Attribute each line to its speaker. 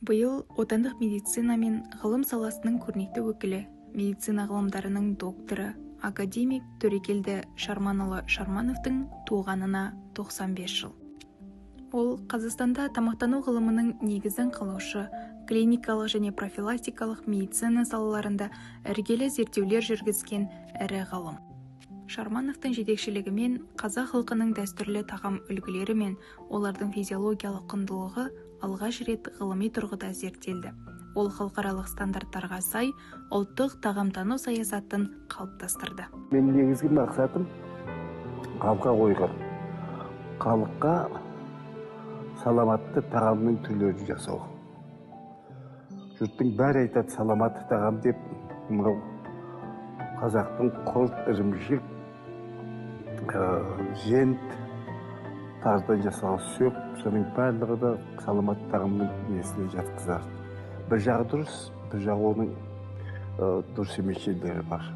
Speaker 1: Биыл отандық медицина мен ғылым саласының көрнекті өкілі, медицина ғылымдарының докторы, академик Төрекелді Шарманұлы Шармановтың туғанына 95 жыл. Ол Қазақстанда тамақтану ғылымының негізін қалаушы, клиникалық және профилактикалық медицина салаларында іргелі зерттеулер жүргізген ірі ғалым. Шармановтың жетекшілігімен қазақ халқының дәстүрлі тағам үлгілері мен олардың физиологиялық құндылығы алғаш рет ғылыми тұрғыда зерттелді. Ол халықаралық стандарттарға сай ұлттық тағамтану саясатын қалыптастырды.
Speaker 2: Менің негізгі мақсатым халыққа қойған, халыққа саламатты тағамның түрлерін жасау. Жұрттың бәрі айтады саламатты тағам деп, мынау қазақтың құрт, ірімшік, жент, тарыдан жасалған сөк, соның барлығы да саламатты тағамның несіне жатқызады. Бір жағы дұрыс, бір жағы оның дұрыс емес жерлері бар.